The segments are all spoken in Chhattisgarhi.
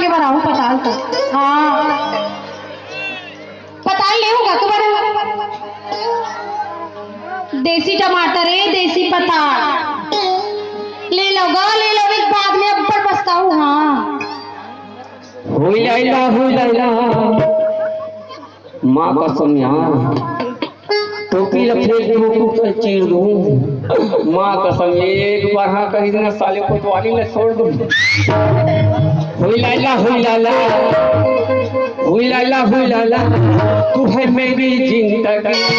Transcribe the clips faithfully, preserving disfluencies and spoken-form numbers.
बार आहूं पताल तो। हाँ। पताल लेहूं का तुम्हारे? देसी टमाटर हे, देसी पताल। ले लो गा, ले लो, नहीं बाद में अब्बड़ पछताहू। हाँ। होई लाइला, होई लाइला। माँ कसम यार, टोपी ला फेंक दूं, कुकर चीर दूं। माँ कसम, एक बार हाँ कही ना, साले कोतवाली ला छोड़ दूं। हुई लाला, हुई लाला, हुई लाला, हुई लाला, तू है मेरी जिंदगी।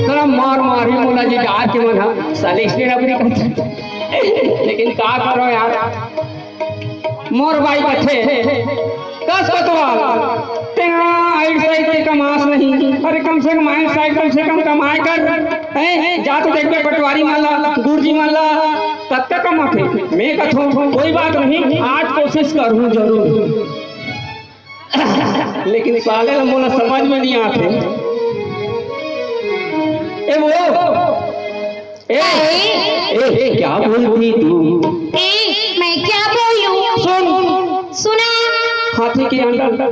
इतना मार मारी मोला जी, आज के मन ह साले इसने नौकरी करथे। लेकिन का करो यार, मोर बाई कथे, "कस कोतवाल, तेहा आइट साइड के कमास नहीं, अरे कम से कम आइट साइड कम से कम कमाए कर, हैं? जा तो देखबे पटवारी मन ला, गुरुजी मन ला, कतका कमाथे?" मैं कथों, "कोई बात नहीं, आज कोशिश करहूं जरूर।" लेकिन साले ला मोला समझ में नहीं आथे। ए वो, ए, ए, ए, क्या बोलती तू? ए, मैं क्या बोलूं? सुन। सुना। हाथी के अंडा।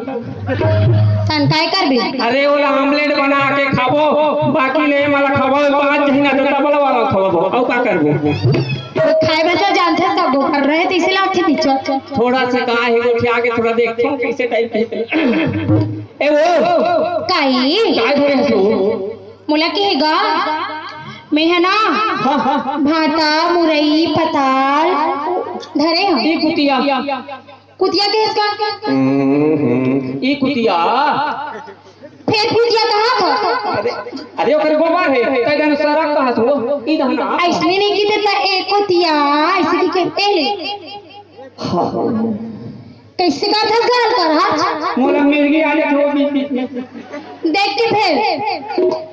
तन काय करबे? अरे, ओला आमलेट बना के खाबो, बाकी नहीं मला खाबो, पाँच महीना तो तबला वाला खाबो, अउ का करबो? वो खाए बर तो जानथे, तब वो कर रहे, तो इसे लाथे नीचे। थोड़ा सा का हे, गोठिया के थोड़ा देखथों, कैसे टाइप के। ए वो। काई? काय धरे हस वो? मोला के हे गा? मैं ह ना, हाँ, हाँ। भांटा, मुरई, पताल धरे हंव। ई कुतिया। कुतिया के हे इसका? हम्म, हम्म। ई कुतिया। फेर कुतिया कहाथस? अरे, अरे, ओकर गोबर हे, तैं सरक कहाथस वो, ई दहना। अइसने नहीं किथे त ए कुतिया, अइसे किथे, ए ले। हाँ। कइसे कहाथस गा अलकरहा? मोला मिर्गी आ जाथे वो बीच बीच में। देख के फेर।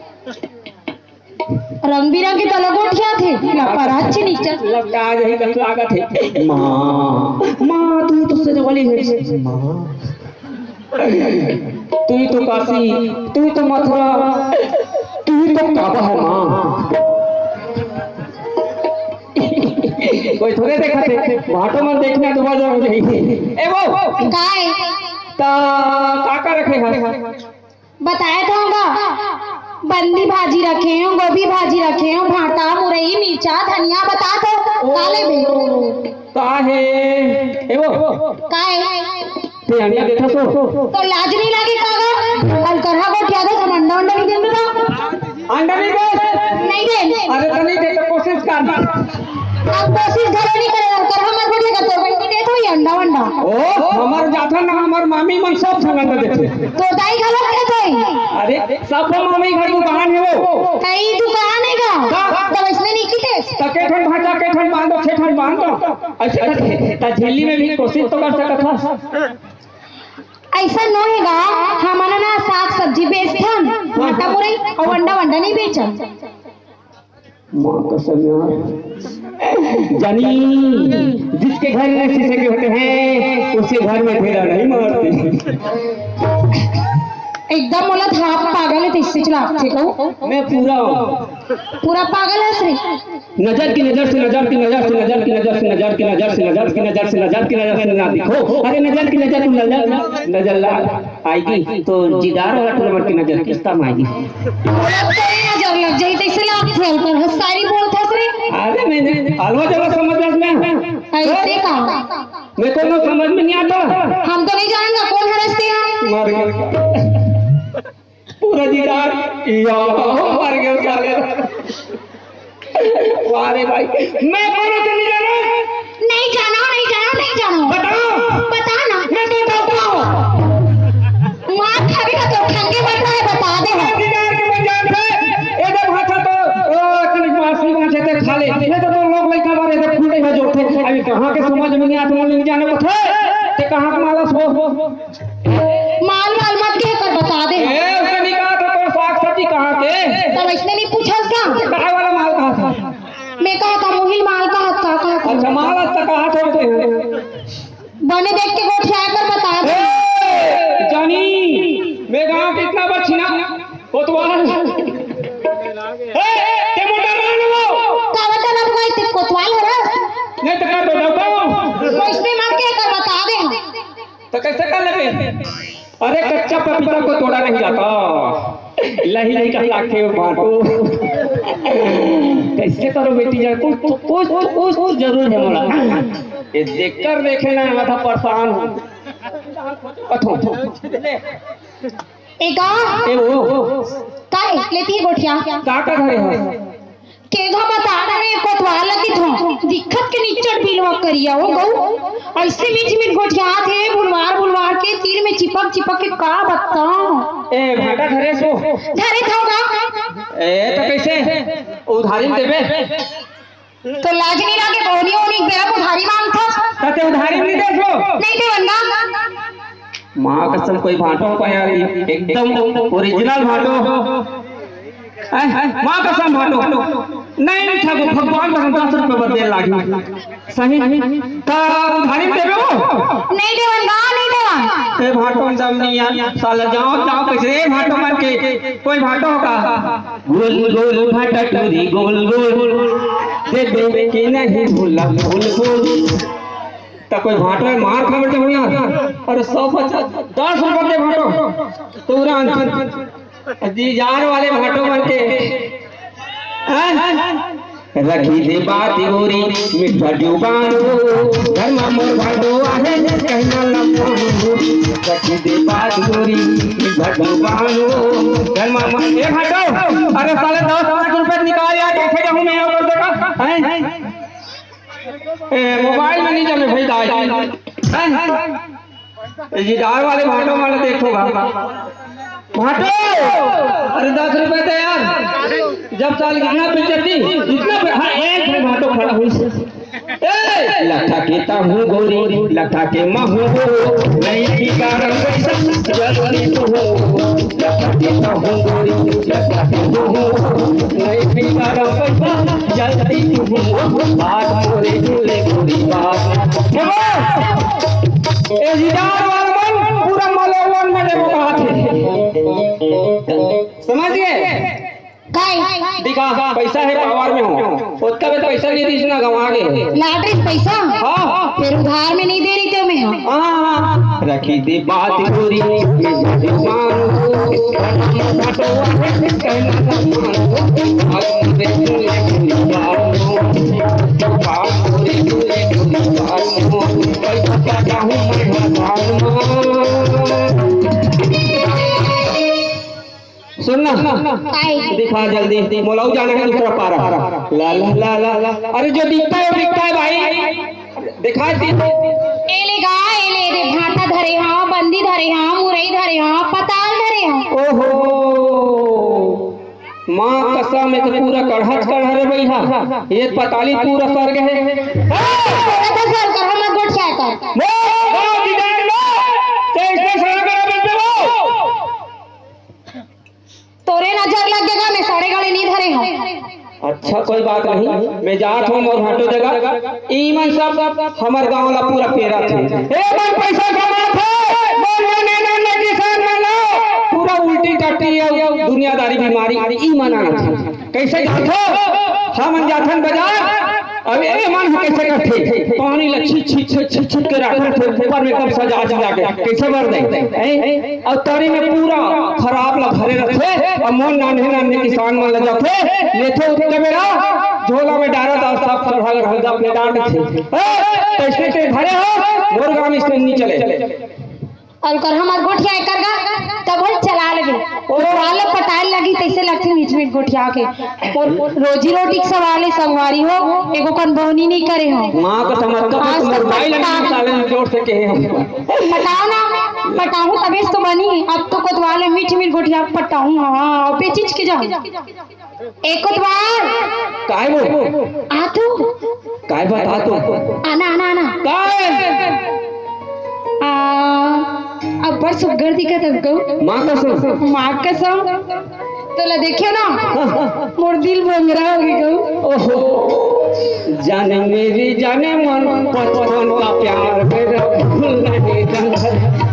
रंग बिरंग के तलक गोठियाथे, ना परहा चिनिक चल। लगता आज ही तक लागत हे। माँ, माँ, तू ही तो सजवली हे। माँ, तू ही तो काशी, तू ही तो मथुरा, तू ही तो काबा हे माँ। कोई थोड़े देखथे, भांटो मन देखना तो बाजार हो जाही। ए वो। काय? त का का रखे हस? बताए तो हंव गा, बंदी भाजी रखे हंव, गोभी भाजी रखे हंव, भांटा, मुरई, मिर्चा, धनिया, बता तो, का लेबे? का हे? ए वो। का हे? तैं अंडा देथस वो? तो लाज नहीं लागे का गा? अलकरहा गोठियाथस, हम अंडा, अंडा नहीं देन त। अंडा नहीं दे? नहीं देन। अरे त नहीं दे तो कोशिश कर। अब कोशिश घलो नहीं करे, अलकरहा मत गोठिया, तो बंदी देत होही अंडा, अंडा। ओ, हमर जाथन ना, हमर मामी मन सब झन अंडा देथे। तोर दाई घलो देथे। अरे, सब मामी घर दुकान हे वो। कई दुकान हे गा? हाँ। त अइसने नहीं किथे। त के ठन भांटा, के ठन बांधो, छे ठन बांधो। अइसे करके, त झिल्ली में भी कोशिश तो कर सकत हस। अइसन नो हे गा, हमन ना साग सब्जी बेचथन, भांटा मुरई अउ अंडा वंडा नहीं बेचन। माँ कसम यार। जानी, जिसके घर में शीशे के होते हैं, उसके घर में ढेला नहीं मारते। एकदम मोला धाप पागल हे, तइसे चलाथे कहूँ। मैं पूरा हूँ। पूरा पागल हस रे। नजर की नजर से, नजर की नजर से, नजर की नजर से, नजर की नजर से, नजर की नजर से, नजर की नजर से ना दिखो। अरे नजर की नजर, तू नजर, नजर ला। आएगी तो जिगार वाला टूर्नामेंट की नजर किस्ता में आएगी। तोला कोई नजर लग जाही, तइसे लागथे अलकरहा, सारी बोलथस रे। अरे मैंने अलवा जलवा समझ में। अइसे का? मैं कोनो समझ में नहीं आता। हम तो नहीं जानन कोन हरस तेहा। मर गया। पूरा जिगार, या, मर गया साले। वाह रे भाई, मैं कोनो के नहीं जानंव। नहीं जानंव, नहीं जानंव, नहीं जानंव। बताओ। बता ना। मैं तो डॉक्टर हूँ। मार खाबे ना तो ठंगे बता है, बता दे। मैं जिगार के बन जान थे। ए दे भाषा तो, ओ, कनिक मासी भाषा ते खा ले। ये तो, तो लोग लइका बारे से फूटे हो जो थे। अभी कहाँ के समझ में नहीं आता, नहीं जाने को थे। ते कहाँ के मालस हो? माल वाल मत कह कर बता दे। ए, उसने नहीं कहा था तो साग सब्जी कहाँ के? तब अइसने नहीं पूछस का? काय वाला माल कहा था? मैं कहा था, मोहिल माल कहा था, कहा था। अच्छा, माल आज तक कहा था उसने। बने देख के गोठिया कर बता दे। ए, जानी, मैं कितना बछिना कोतवाल। ए, ते मोटा मान वो। का बता ना भाई, ते कोतवाल हो रहा? नहीं तो कर दो, दो, दो। वैसने मार के कर बता दे हम। तो कैसे कर लेबे? अरे, कच्चा पपीता को तोड़ा नहीं जाता, लही लही का लाखे बांटो। कैसे करो बेटी जान, कुछ तो, कुछ तो, कुछ तो जरूर है मोला। ये देख कर देखे ना, माथा परेशान हो। अथो। ए का? ए वो। काय लेती है गोठिया? का का धरे हो? केघा बता ना, मैं कोतवाल लगी थो। दिखत के निच्चट बिलवा करिया हो गऊ। ऐसे मीठ मीठ गोठिया थे, बुलवार बुलवार के तीर में चिपक चिपक के का बताऊं। ए, भाटा धरे सो। धरे था का? ए, तो कैसे? उधारी में देबे? तो लाज नहीं लागे, बोनी ओनी बेरा उधारी मांगथस। कते उधारी नहीं दे सो? नहीं देवन गा। माँ कसम, कोई भांटो का यार, एकदम ओरिजिनल भांटो। हैं? माँ कसम भांटो। नहीं, नहीं था वो, भगवान कसम, दस रुपए बदले लागी। सही? का उधारी में देबे वो? नहीं देवन गा, नहीं देवन। ए भांटो दम नहीं यार, साला जाओ, जाओ कैसे? ए भांटो मार के, कोई भांटो का? गोल गोल भांटा टूरी गोल गोल, दे दे कि नहीं भूला भूल भूल। तो कोई भांटो है, मार खा बैठे हो यार। अरे सौ पचास, दस रुपए दे भांटो, तुरंत। जी, जार वाले भांटो मन के। हैं? रखी दे बात गोरी, मिठा जुबान हो, घर में मोर भांटो आहे, कहना लम्बा हो। रखी दे बात गोरी, मिठा जुबान हो, घर में मोर, ए भांटो, अरे साले दस पाँच रुपए निकाल यार, देखे जाऊँ मैं यहाँ पर देखा, हैं? ए, मोबाइल में नहीं जमे भाई, दाई। हैं? ये दार वाले भांटो वाले देखो बा। भांटो! अरे दस रुपए दे यार। जब साल इतना बेइज्जती, इतना बे-, हाँ, एक है भांटो खड़ा हुई से। ए! लठा के ताहू गोरी, लठा के महू हो, नहीं की कारण कैसा जरूरी तू हो। लठा के ताहू गोरी, लठा के महू हो, नहीं की कारण कैसा जल्दी तू हो। बात मोरे झूले गोरी बात। देखो, ए जिदार वाला मन पूरा मलौवन में देखो बात है। समझ गए? काय? दिखा, पैसा है पावर में हो। ओतका बेर पैसा नहीं दीस ना, गंवा गे। लाटरी से पैसा? हाँ। फिर उधार में नहीं दे रही थे मैं। हाँ, हाँ। रखी दे बात पूरी, मैं जजमान हूँ। कहना ना मानो। अब मैं पूरी पूरी बात हूँ। बात पूरी पूरी पूरी बात हूँ। पैसा का हूँ मैं हजाम। सुन ना। काय? दिखा जल्दी, मोला अउ जाना है दूसरा पारा। ला, ला, ला, ला, ला। अरे जो दिखता है, वो बिकता है भाई। दिखा दी। ए ले गा, ए ले रे, भांटा धरे हाँ, बंदी धरे हाँ, मुरई धरे हाँ, पताल धरे हाँ। ओहो, माँ कसम, ये तो पूरा कढ़च कढ़ रे भैया। ये पताली पूरा सर गए। ए, तोरा तो सर कर, हमर गोठिया कर। वो, वो, दीदार में, तेईस में सर कर, बंदे वो। तोरे नजर लग गे गा, मैं सड़े गले नहीं धरे हूँ। अच्छा, कोई बात नहीं, मैं जात हूँ मोर भांटो जगह। ई मन सब हमर गांव ला पूरा पेरा थे। ए मन पैसा कमात हे, मोर मन ए नन्ना किसान मन ला पूरा उल्टी टट्टी अउ दुनियादारी बीमारी ई मन आना थे। कैसे जात हो? हमन जाथन बाजार, अब ए मन ह कइसे करथे? पानी ल छीट, छीट, छीट, छीट, छीट के राखथे, ऊपर में एकदम सजा, सजा के। कइसे भर दे? हैं? अउ तरी में पूरा खराब ल भरे रथे, अउ मोर नान्हे, नान्हे किसान मन ल जाथे, लेथे उतने बेरा, झोला में डारत अउ सब चढ़ा के रख दे अपने डांड से। ए, कइसे ते भरे हो? मोर गांव इसने नहीं चले। अउ कर हमर गोठिया एकर गा, तब हम चला लेबे। ओ वाले पटाए लगी, तइसे लगथे मीठ मीठ गोठिया के। और रोजी रोटी के सवाल है, संगवारी हो, एगो कन बहनी नहीं करे हो। माँ का समझ का आज तो मोर भाई लगे पटा- साले में जोर से कहे हम। पटाओ ना, पटाऊं तबे तो बनी। अब तो कोतवाल में मीठ मीठ गोठिया पटाऊं, हाँ, और बेचिच के जाऊं। एक बार। काय वो? आ तू। काय बात आ तू? आना, आना, आना। काय? आ, अब्बड़ सुग्घर दिखत हस गऊ। माँ कसम। माँ कसम। तोला देखियो ना। हाँ, हाँ। मोर दिल भंगरा हो गई गऊ। ओहो। जाने मेरी जाने मन, बचपन का प्यार मेरा भूल नहीं जाना।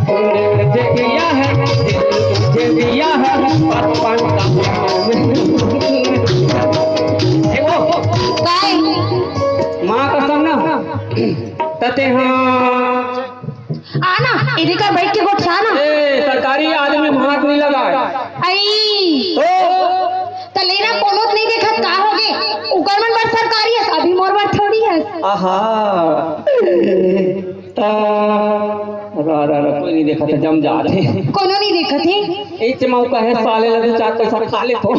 तूने मुझे किया है, दिल तुझे भी नहीं। ओ। त लेना कोनो नहीं देखत का होगे? उकर मन बर सरकारी हस, अभी मोर बर थोड़ी हस। आहा। त रा, रा, रा, कोई नहीं देखत हे, जम जात हे। कोनो नहीं देखत हे। ए, चमाऊ का हे, साले ला दू चार पैसा खा ले तो।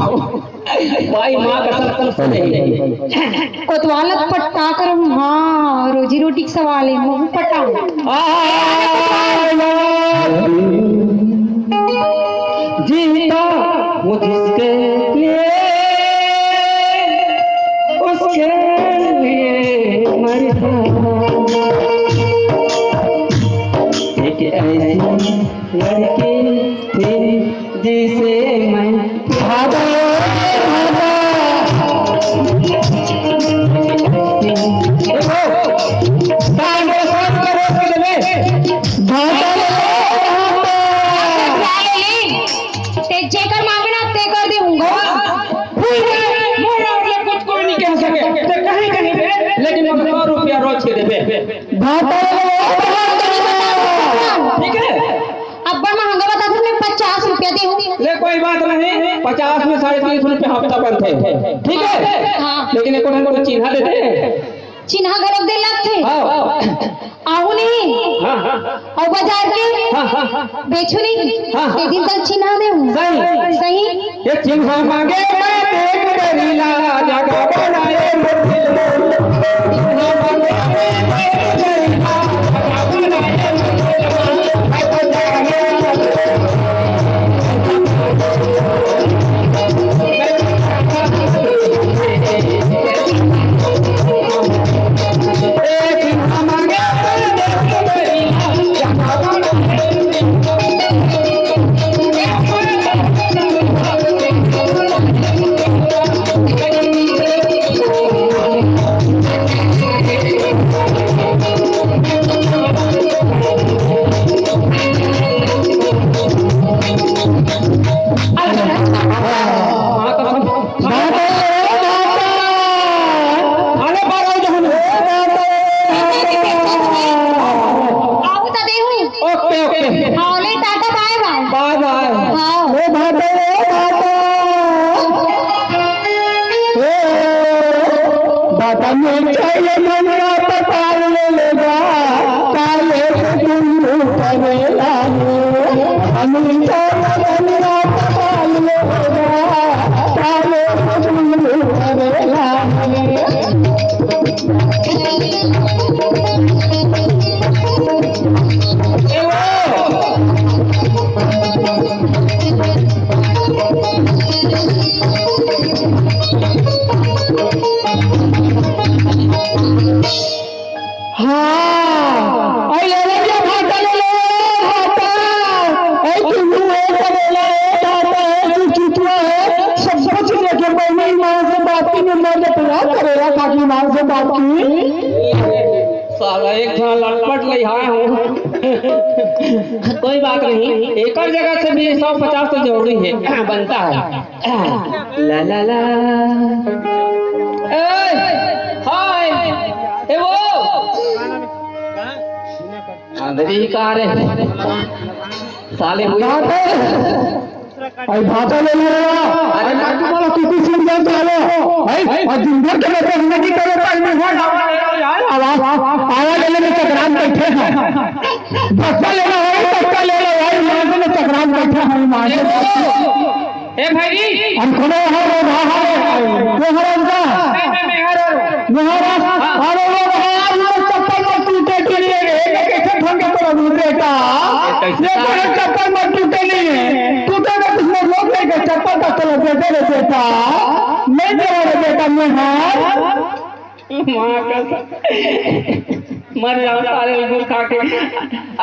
भाई, माँ कसम, कसम से नहीं। कोतवाल पट्टा करूँ, हाँ, रोजी रोटी के सवाल है, मुँह पटाऊँ। आ, यार, जीता हूँ जिसके लिए, उसके लिए मरता हूँ। एक ऐसी लड़की थी जिसे मैं भागा, भागा। देखो, कान को साफ करो, उसको दे दे। भागा, भागा। ते जेकर मांगे ना, ते कर दे हूँ। ठीक है, मोर और ले कुछ कोई नहीं कह सके। ते कहीं, कहीं पे, लेकिन मोर सौ रुपया रोज के देबे। भागा, भागा। ठीक है? अब्बड़ महंगा बता दे, मैं पचास रुपया दे हूँ। ले, कोई बात नहीं, पचास में साढ़े तीन सौ रुपया हफ्ता बनते हैं, ठीक है? हाँ। लेकिन एक ठन चिन्हा दे दे। चिन्हा घलोक दे लगथे। हाँ। आहू नहीं। हाँ, हाँ। अउ बाजार के हाँ, हाँ, हाँ। बेचू नहीं। हाँ, हाँ। एक दिन तक चिन्हा में हूँ। सही। सही। ये चिन्हा मांगे मैं देख डरीला, जगह बनाए मुश्किल में। चिन्हा मांगे मैं देख डरीला, जगह बनाए मुश्किल में। अरे बाबा, जहन हो। आओ तो देहू। ओके, ओके। हाँ, ले टाटा, बाय बाय। बाय बाय। हाँ। ओ भाटो, ओ भाटो। ओ, बाटा में चाहिए मन का पताल ले लेगा, काले से गुल्लू करेला। अमिता मन का पताल ले लेगा, काले से गुल्लू करेला। हाँ, अरे ले ले भैया, भाटा ले ले, भाटा। अरे तू यू है, करेला है, भाटा है, तू चुतुआ है, सब कुछ लेके बहनी माँ से बात की, मैं मर जा, पूरा करेला काकी माँ से बात की। साला एक झन लटपट ले आए हो। कोई बात नहीं, एकर जगह से भी सौ पचास तो जरूरी है, बनता है। ला ला ला। ए, हाय। ए वो। अंदर ही कार है। साले हुए। अरे भाटा ले ले रहा। अरे मैं तुम्हारा कुकुर सुन गया था वो। भाई, और दिन भर के मैं जिंदगी करे टाइम में हुआ। आवाज, आवाज ले ले, मैं चक्राम बैठे हैं। बस्ता लेना है, बस्ता ले लो भाई, मांझे में चक्राम बैठे हैं, मांझे। ए भाई। हम खड़े हैं, वो रहा है। वो हरा उनका। मैं, मैं, मैं हरा हूँ। वो हरा, अरे वो रहा, वो चप्पल मत टूटे के लिए रे, मैं कैसे ठंड को रहूँ बेटा? ये कैसे ये बड़े चप्पल मत टूटे नहीं है। टूटे ना, किसने रोक लेके चप्पल का तलब देते रे बेटा। मैं तेरा रे बेटा, मैं हार। माँ कसम। मर जाओ साले उंगूर खा के।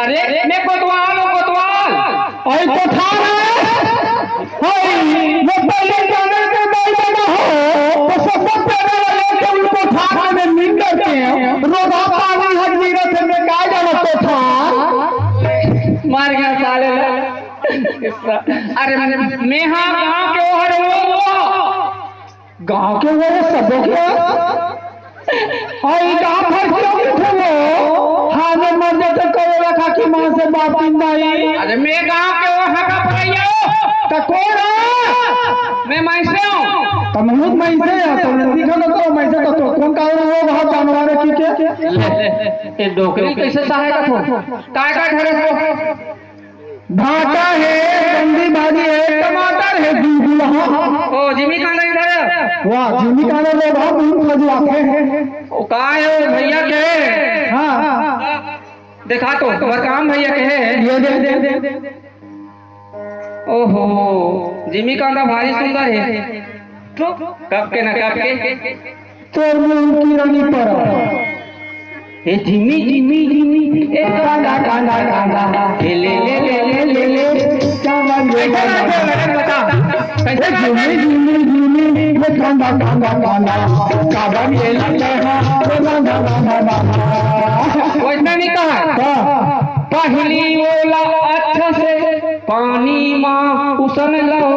अरे, मैं कोतवाल हूँ, कोतवाल। अरे कोठार है। हाय, वो पहले जाने के भाई बना हो, तो सबसे पहले वाले के उनको ठार में नींद करते हैं। रोधा पानी हट गिरा थे, मैं क्या जाना कोठार। मर गया साले। अरे, मैं हाँ गाँव के वो हर वो, वो। गाँव के वो सबो के और ई गाँव भर के उठे वो, हाँ, मैं मर जाते करेला काकी माँ से बाप नहीं। अरे मैं गाँव के वो हका पड़ैया हो। तो कौन है? मैं मइनसे हूँ। त महूँ त मइनसे हूँ, त दिखा तो, तो मइनसे तो, तो कौन का वो वहाँ जानवर है कि क्या? ले, ये डोकरी कैसे सहायक हो? काय का ठहरे हो? भाटा है, बंदी भाजी है, टमाटर है, गुलगुला। ओ, जिमी कांदा इधर है। वाह, जिमी कांदा तो बहुत दूर खजुआते हैं। ओ, काय हो भैया के? हाँ। देखा तो, तुम्हार काम भैया के है। ये दे, दे, दे, दे। ओहो, जिमी कांदा भारी सुंदर है। तो कब के ना कब के। तोर मुंह की रानी पर। ए जिमी, जिमी, जिमी, ए कांदा, कांदा, कांदा। ए ले, ले, ले, ले, ले, ले। कांदा, ये कैसा कांदा। नाच है, लगन बता। कैसा ए नाच है? जिमी, जिमी, जिमी, ए कांदा, कांदा, कांदा। कांदा, ये ले, ले, हाँ, ए कांदा, कांदा, कांदा। वो इतना नहीं कहा। हाँ। पहली ओला अच्छा से पानी मा उसन लव,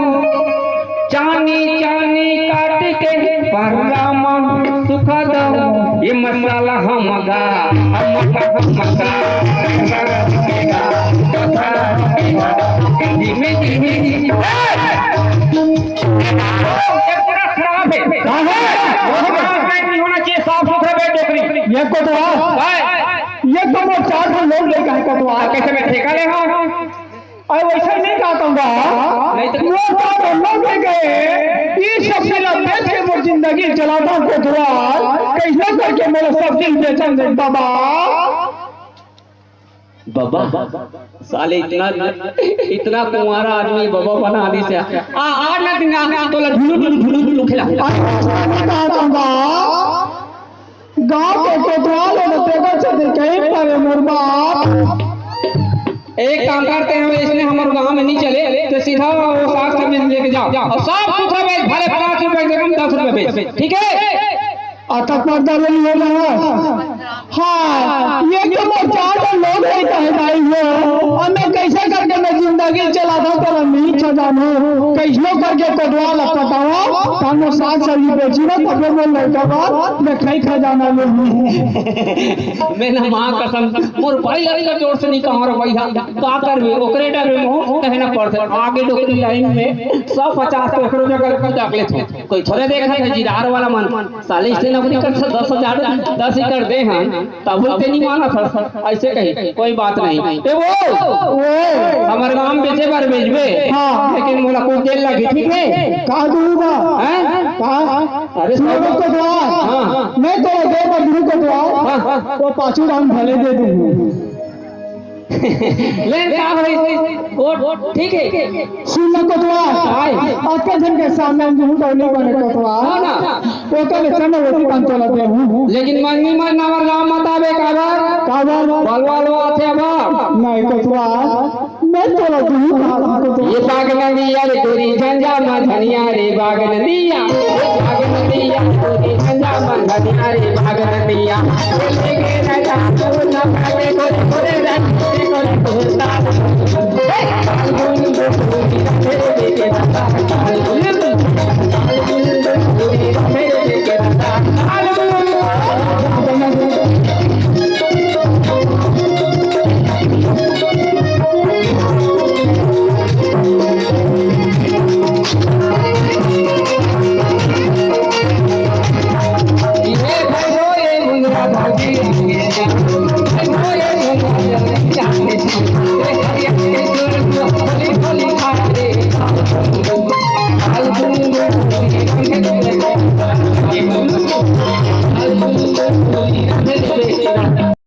चानी चानी काट के पर्रा मा सुखा दव। ये मसाला हमगा, हमगा, हमगा, धीमे धीमे। ये पूरा खराब है। कहाँ है? खराब नहीं होना चाहिए, साफ सुथरा बैठ डोकरी। ये कोतवाल, ये तो मोर चार ठो लोग लेके आए कोतवाल। कैसे मैं ठेका ले हूँ? अरे वैसे नहीं कहा कहूँगा। नहीं तो मोर चार ठो लोग लेके ये सब्जी ला बेच के मोर जिंदगी चलाता कोतवाल। कैसे करके मोर सब्जी बेचन दे बाबा। बाबा, साले इतना, इतना कुंवारा आदमी बाबा बना दी से। आ, आ ना दिन आ, तो ला ढुलु, ढुलु, ढुलु, ढुलु खेला। अरे, मैं कहा था, गाँव के कोतवाल हो, तो तेरा चलते कहीं पर है, मोर बाप। एक काम करते हैं, इसने हमारे गाँव में नहीं चले, तो सीधा वो साग सब्जी लेके जाओ। और साफ सुथरा बेच, भले पाँच रुपए के कम, दस रुपए बेच, ठीक है? अतक पर्दा नहीं हो रहा है। हाँ, ये तो मोर चार ठो लोग है, कहे भाई हो। अब मैं कैसे करके मैं जिंदगी चलाता, तो मैं नहीं खजानो। कैसनो करके कोतवाल पटावा, तानो साग सब्जी बेची ना, तबे मोर लड़का बार मैं खाई खजाना लेगी। मैं ना माँ कसम, मोर भाई लड़का जोर से नहीं कहा रे भैया, का करबे, ओकरे डर में मोह कहना पड़ता। आगे डोकरी लाइन में सौ पचास तो ओकरो जगह रख लेते। कोई थोड़े देखा था जीदार वाला मन, साले इससे नौकरी कर दस हजार, दस एकड़ दे हैं, तब बोलते नहीं माना था। ऐसे कही, कोई बात नहीं। ए वो, हमारे गांव बेचे बार बेचबे, हाँ। लेकिन मोला कुछ देर लगी, ठीक है? का दूंगा? हैं? का? अरे सुनो तो द्वार। हाँ। मैं तो दे बार दूंगा द्वार। हाँ, हाँ। वो पाछू दाम भले दे दूंगा। ले, का भाई? वो, वो ठीक है। सुन लो कोतवाल। हाय। अतका झन के सामने हम जुहू डौली बने कोतवाल। हाँ ना। ओकर ले चंद रोटी पान तोला दे हूँ। लेकिन मंगनी मन नावर गाँव मत आवे काबर? काबर? बलवा लवा आथे अब। नहीं कोतवाल। मैं तोला जुहू कहा था कोतवाल। ये बाग नदिया रे तोरी झंझा मा धनिया रे बाग नदिया। ये बाग नदिया तोरी झंझा मा धनिया रे बाग नदिया।